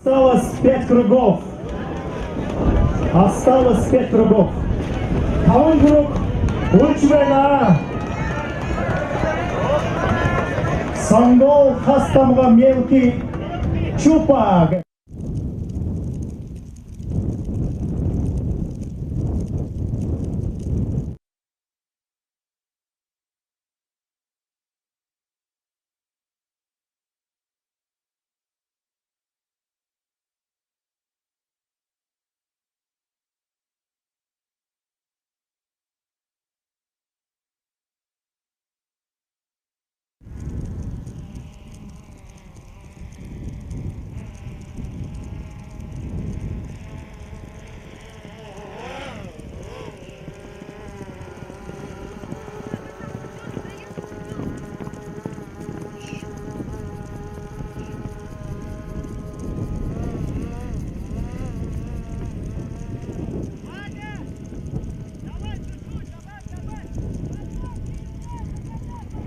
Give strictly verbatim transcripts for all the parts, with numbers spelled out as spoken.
Осталось пять кругов. Осталось пять кругов. Табан круг үлэжэ байна. Сонгоол, Хас Тамга, Мелкий, Чупа.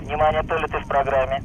Внимание, Толиты в программе.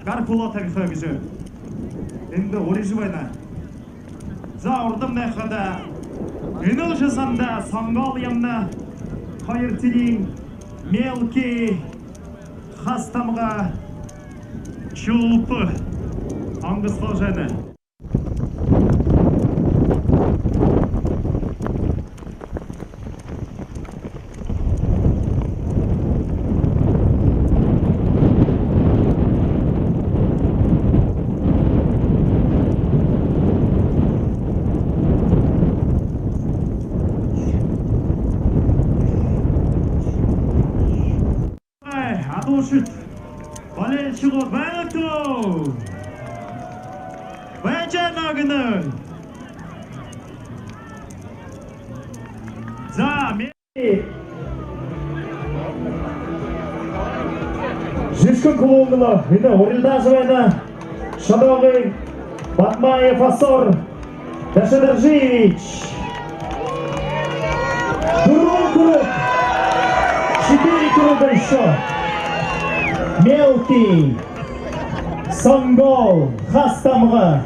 Гар хүлөө табиха гэжэ эндэ урижа байна. За, урдамнай хадаа энэл шасанда Сонгоол Ямна хоёр тиимэ, Мелкий, Хас Тамга, Чулпа онгосхожо байна. Ай, адуушад, болельщигууд байна гү? Байжа байна гэнэ. За, ми- Жэшүүн клубнай энэ урилдаажа байна. Шодоогийн Бадмаев Асор Дашидоржиевич. Дүрбэн круг. Четыре круга ещё. Мелкий. Сонгоол. Хас Тамга.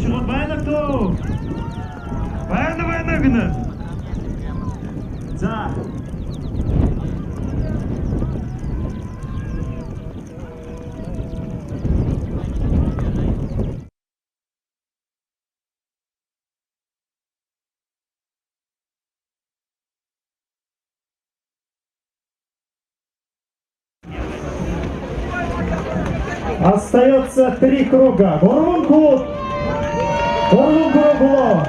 Шууд байна гү? Байна, байна гэнэ. За. Остаётся три круга. Гурбан круг. Гурбан круг болоо.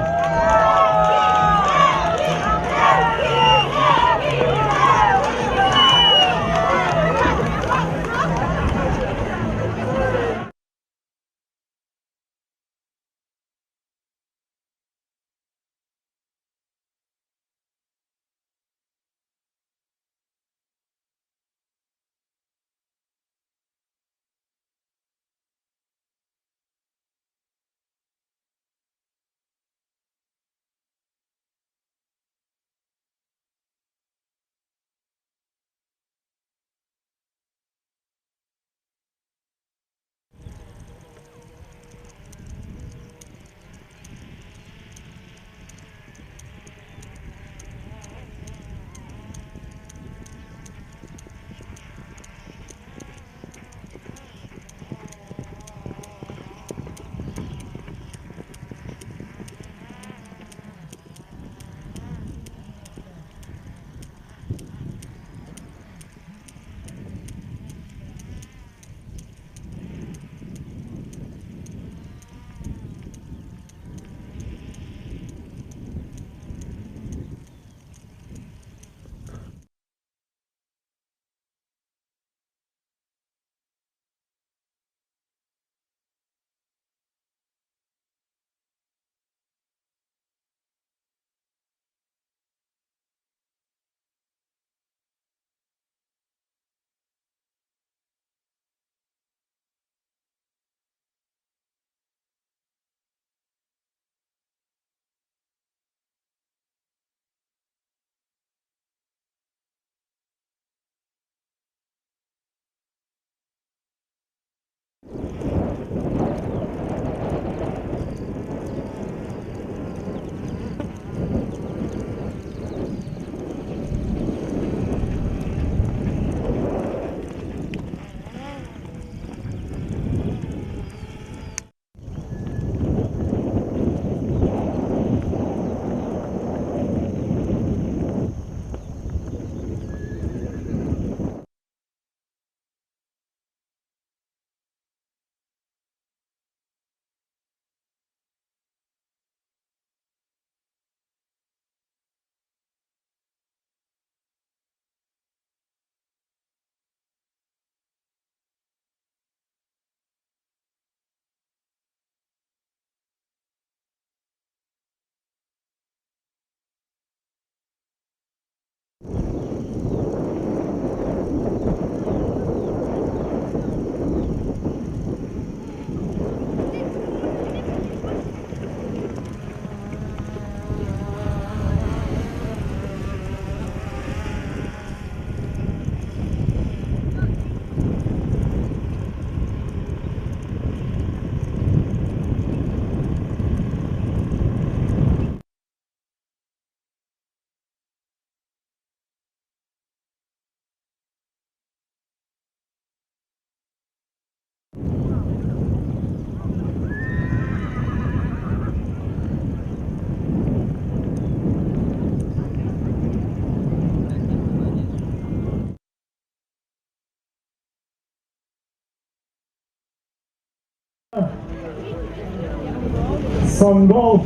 Сонгол.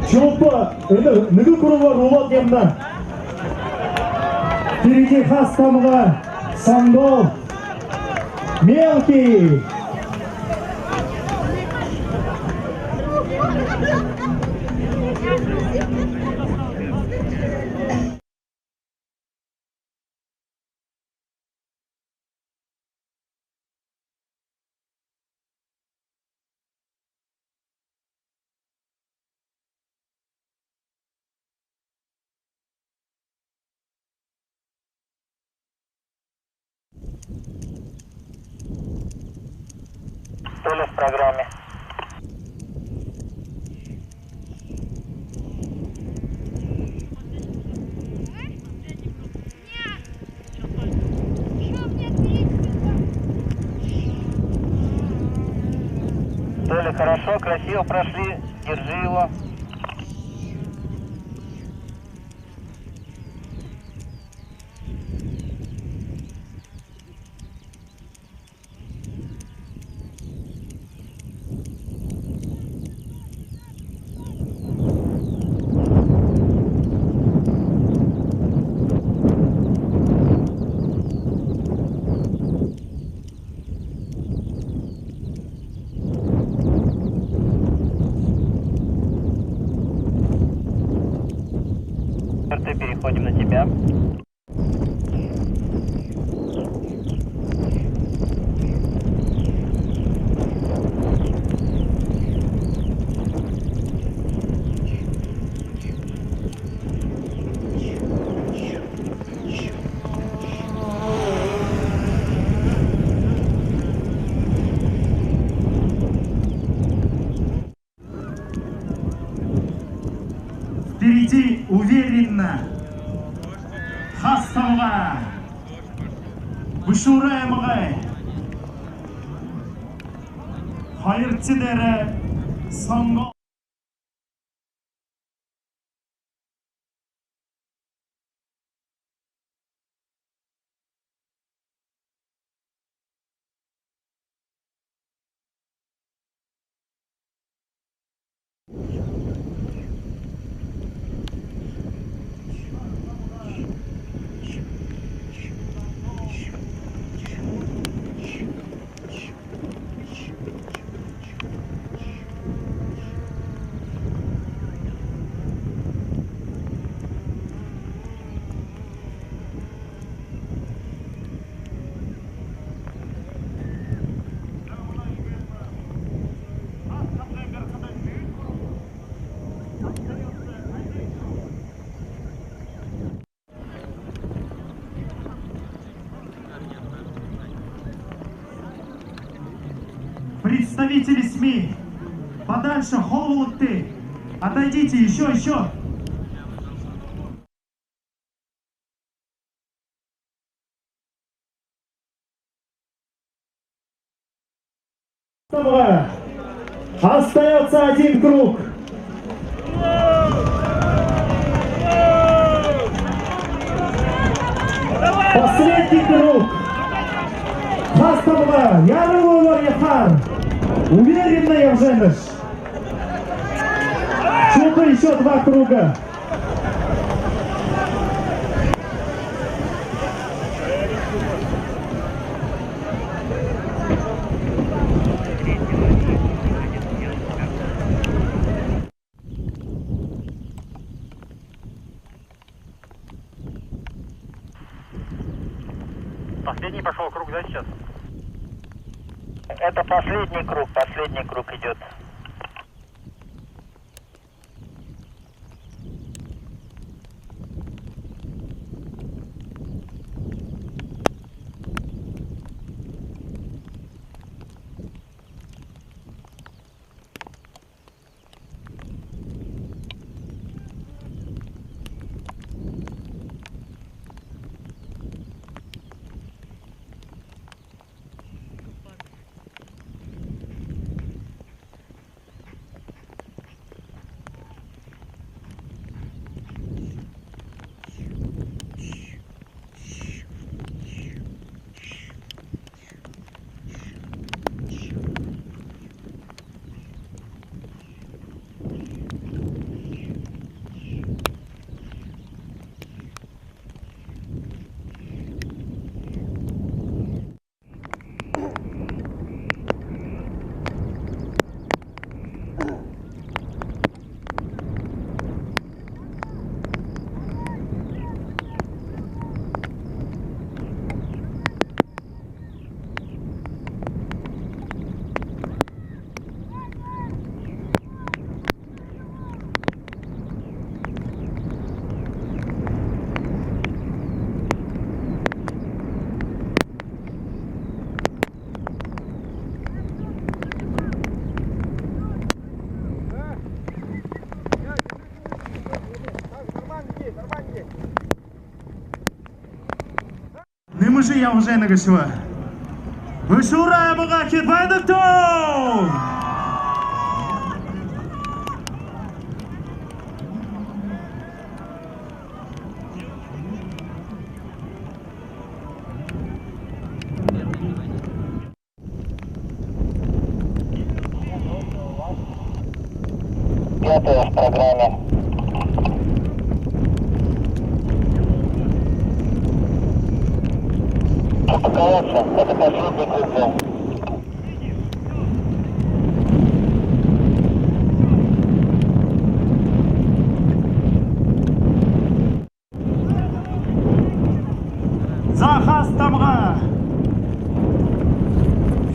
Чулпа, энэ нэгэ круг руу ороод ябана. Впереди хас тамга, Сонгол. Мелкий. То ли в программе. То ли хорошо, красиво прошли. Держи его. Четвёртый, переходим на тебя. Впереди уверенно Хасабага, Бэшүүрэй аймагай. Хоёрдохи дээрэ сонгоо. Представители СМИ, подальше, холо болгогты. Отойдите, ещё, ещё. Остаётся один круг. Последний круг. Хасабага, яаралгүйгөөр ябахаар. Уверенно ябажа байнаш. Чута ещё два круга. Последний пошёл круг, да, сейчас? Это последний круг, последний круг идёт. Ябажа байна гээшэ. Бэшүүрэй аймагай хит байдаг тоо. Пятое в программе. Атаковаться. Это последний круг был. За, Хаас Тамга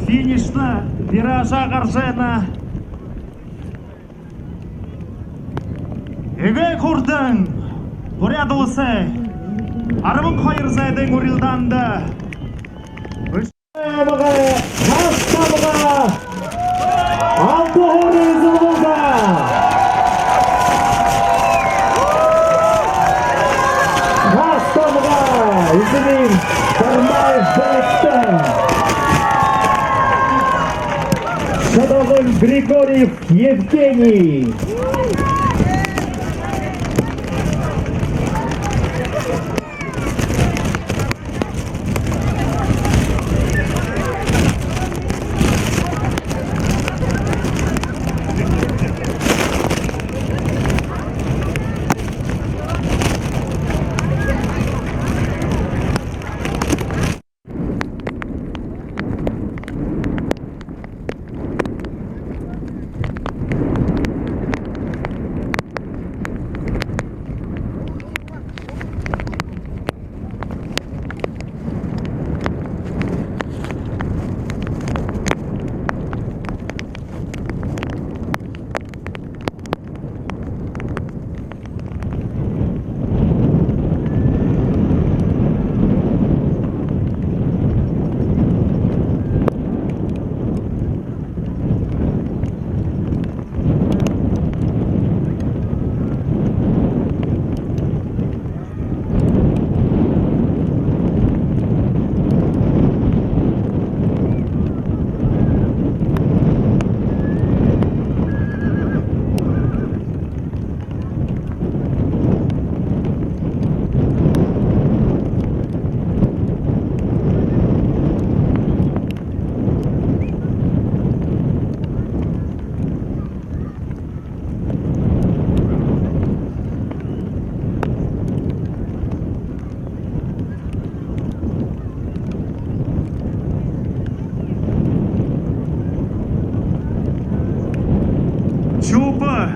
финишнэ виражаа гаража байна. Эгээ хурдан Буряад Уласай арбан хоёр зайдын урилдаанда Хаас Тамга алта һуури эзэлүүлээ. Хаас Тамга эзэлээ. Дармаев Бэлигтэ. Шодогон Григорьев Евгений. Шуупа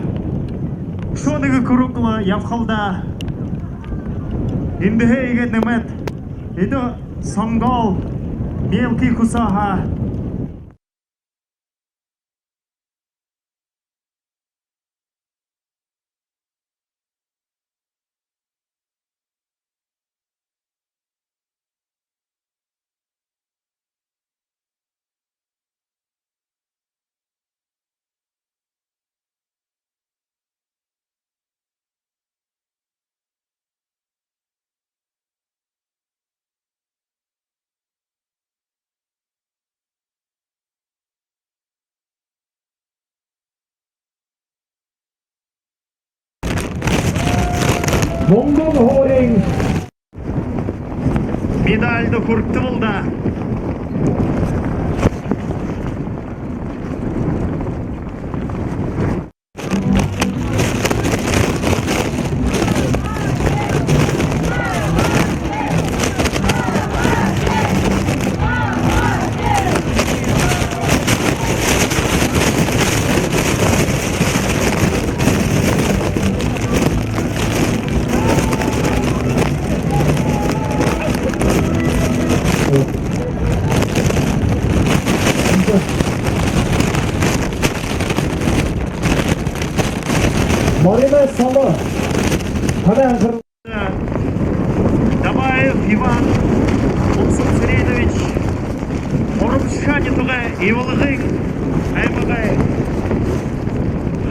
шүнэгэ кругло ябахал даа. Эндэһээ иигээд нэмээд, эдэ сонгоол, мелкий кусок. Мүнгэн һуурин медальда хүртэбэл даа. Мориной соло. Танай анхарал. Дабаев Иван Улзытсыренович, Уралсхаанай тугай Ивалгын аймагай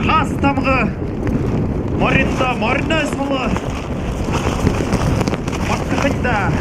Хаас Тамга мориндо, мориной соло багтахань даа.